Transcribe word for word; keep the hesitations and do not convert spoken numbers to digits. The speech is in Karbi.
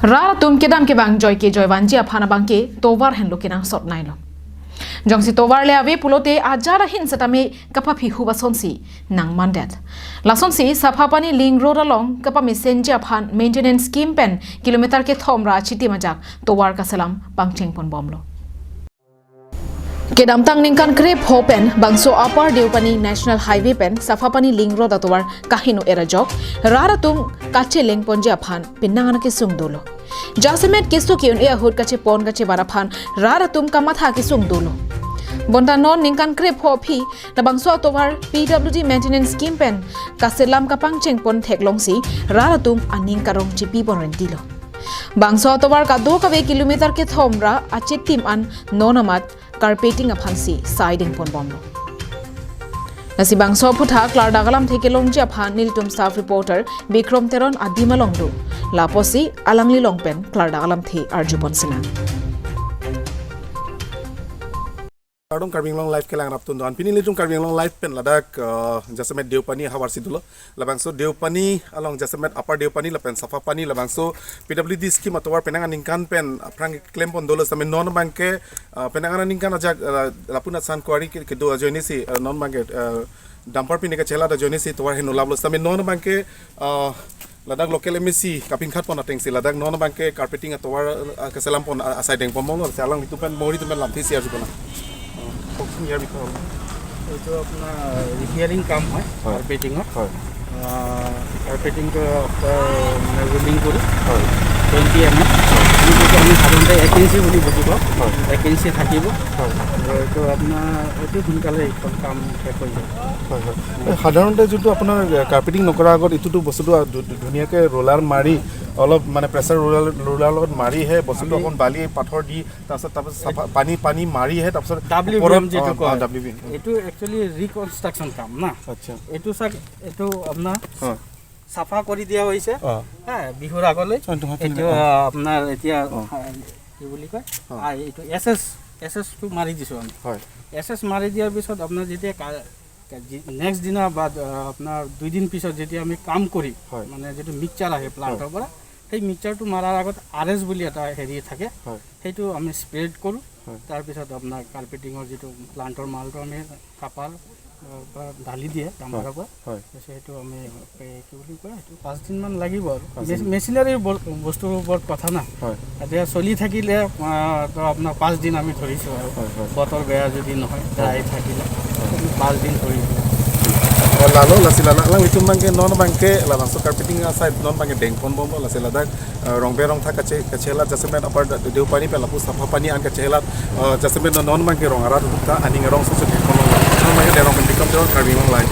Rat atum kedam kevang joike joivanji aphan abangke tovar henlo kenangsot nailo. Jongsi tovar le ave pulote ajat ahin setame kapaphi hup asonsi nangmandet. Lasonsi Saphapani link road along kapamesenji aphan maintenance scheme pen kilometer kethom ra achitim ajak tovar kaselam pangchengponbomlo. Kedamtang ningkan krepho pen bangso Upper Deopani National Highway pen Saphapani link road atovar kaheno erajok rat atum kachelengponji aphan penang an kesung dolo. Jasemet keso ke-un-e ahut kachepon kachevar aphan rat atum kamatha kesung dolo. Bonta non ningkan krepho aphi labangso atovar P W D maintenance scheme pen kaselam kapangchengpon theklongsi rat atum aning karong chipipon rentilo. Bangso atovar kadokave kilometer kethom ra achitim an non amat carpeting aphansi saidengponbomlo. Lasi bangso aphuthak klardak alamthe kelongji aphan nelitum staff reporter Bikrom Teron adim along do. Lapusi alanglilong pen klardak alamthe arjupon sinang. Kardom Karbi Anglong Live kelang raptun do-an. Pini nelitum Karbi Anglong Live pen ladak, eh, jasemet Deopani havarsi dolo. Labangso Deopani along jasemet Upper Deopani lapen Saphapani labangso P W D scheme atovar penang aningkan pen aphrang klempon dolo setame non abangke, eh, penang aningkan ajak, eh, lapu-an asan kuari ke-, kedo ajoinesi, eh, non abangke, eh, dumper pine kachelat ajoinesi tovar henlo laplo setame non abangke, eh, ladak local M A C kapinkhatpon atengsi ladak non abangকে carpeting atovar, আহ, kaselampon, আহ, asai dengponbomlo, si alanglitum pen mori tum pen lamthe si arjupon nang. কওকচোন ইয়াৰ বিষয়ে অলপ। এইটো আপোনাৰ ৰিপেয়াৰিং কাম হয় হয়। কাৰ্পেটিঙৰ। হয়। আহ, কাৰ্পেটিংটো আপোনাৰ মানে ৰোলিং কৰি হয়। Twenty M M. যিটো আমি সাধাৰণতে এক ইঞ্চি বুলি বুজি পাওঁ। হয়। এক ইঞ্চি থাকিব। হয়। আৰু এইটো আপোনাৰ অতি সোনকালে এইখন কাম শেষ হৈ যায়। হয়, হয়। এই সাধাৰণতে যোনটো আপোনাৰ, এ, কাৰ্পেটিং নকৰাৰ আগত এইটোতো বস্তুটো, আ, ধু-, ধু-, ধুনীয়াকে ৰোলাৰ মাৰি অলপ মানে প্ৰেছাৰ ৰোলাৰ, ৰোলাৰ লগত মাৰিহে বস্তুটো আমি অকণ বালি, পাথৰ দি তাৰপিছত, তাৰপিছত চাফা, পানী, পানী মাৰিহে তাৰপিছত ডাব্লিউ বি এম ওপৰত, যিটো অ, অ, কয়, ডাব্লিউ বি এম। এইটো একচুৱেলি ৰিকনষ্ট্ৰাকশ্যন কাম না। আচ্ছা। এইটো চাক, এইটো আপোনাৰ অ। চাফা কৰি দিয়া হৈছে। অ। হা, বিহুৰ আগলৈ। অ, এইটো হাতে এইটো, অ। আ, আপোনাৰ এতিয়া, অ। আ, কি বুলি কয়? অ। আ, এইটো এছ এছ, এছ এছটো মাৰি দিছোঁ আমি। হয়। এছ এছ মাৰি দিয়াৰ পিছত আপোনাৰ যেতিয়া কা-, কা-, যি-, নেক্সট দিনা বা, আ, আপোনাৰ দুই দিন পিছত যেতিয়া আমি কাম কৰিম, হয়। মানে যিটো মিক্সচাৰ আহে প্লাণ্টৰ হয়। পৰা, সেই মিক্সচাৰটো মাৰাৰ আগত আৰ এছ বুলি এটা হেৰি থাকে, হয়। সেইটো আমি স্প্ৰেড কৰোঁ। হয়। তাৰপিছত আপোনাৰ কাৰ্পেটিঙৰ যিটো প্লাণ্টৰ মালটো আমি কাপাৰ, আ, পৰা ঢালি দিয়ে ডাম্পাৰৰ হয়। পৰা। হয়। তাৰপিছত সেইটো আমি, এ, কি বুলি কয়, সেইটো পাঁচদিনমান লাগিব আৰু। পাঁচদিন। মেচ-, মেচিনাৰী ব-, বস্তুৰ ওপৰত কথা না। হয়। এতিয়া চলি থাকিলে, আ, তো আপোনাৰ পাঁচদিন আমি ধৰিছোঁ আৰু। হয়, হয়। বতৰ বেয়া যদি নহয়, হয়। ড্ৰাই থাকিলে, হয়। আমি পাঁচদিন ধৰিছোঁ। Eh, lalo, lasi lalo, alanglitum abangke, non abangke, labangso carpeting asai, non abangke dengponbomlo, lasi ladak, eh, rongbe rongtha kache-, kachelat jasemet Upper Deopani pen lapu Saphapani an kachelat, eh, jasemet non, non abangke rong arat hukta aning arong susu dengponbomlo. Non abangke Derong pen Bikrom Teron, Karbi Anglong Live.